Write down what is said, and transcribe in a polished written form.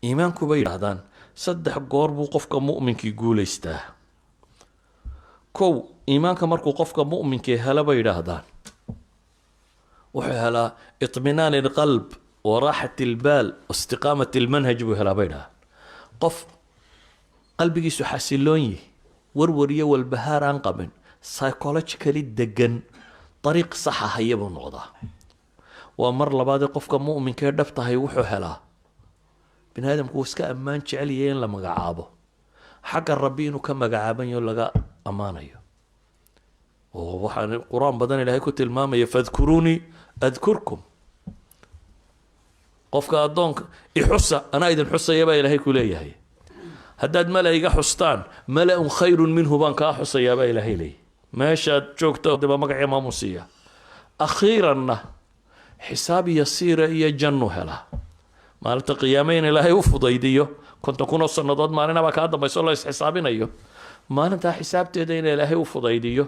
Iimaanku, bay yidhaahdaan, saddex goor buu qofka mu'minkii guulaystaa. Kow, iimaanka markuu qofka mu'minkii helo, bay yidhaahdaan, wuxuu helaa اطمئنان القلب وراحة البال واستقامة المنهج buu helaa, bay yidhahdaan. Qof qalbigiisu xasiloon yihi, warwar iyo walbahaar aan qabin, psychologically degan, dariiq saxa haya buu noqdaa. Waa mar labaadee, qofka mu'minka ee dhabtahay wuxuu helaa, bini aadamku wuu iska ammaan jecelyahay, in la magacaabo, xagga Rabbi inuu ka magacaabanyo, laga ammaanayo, oo waxaan Qur-aan badan Ilaahay ku tilmaamaya: فاذكروني أذكركم. Qofka addoonka ixusa, anaa idin xusaya, baa Ilaahay ku leeyahay. Haddaad mala iga xustaan, ملأ خير منه baan kaa xusayaa, baa Ilaahay leeyahy. Meeshaad joogto baa magacii maamusiiya. Akhiiranna xisaab yasiira iyo jannu helaa maalinta qiyaame, in Ilaahay u fudaydiyo. 50,000 oo sannadood maalinabaa kaa dambayso la isxisaabinayo. Maalintaa xisaabteeda in Ilaahay u fudaydiyo.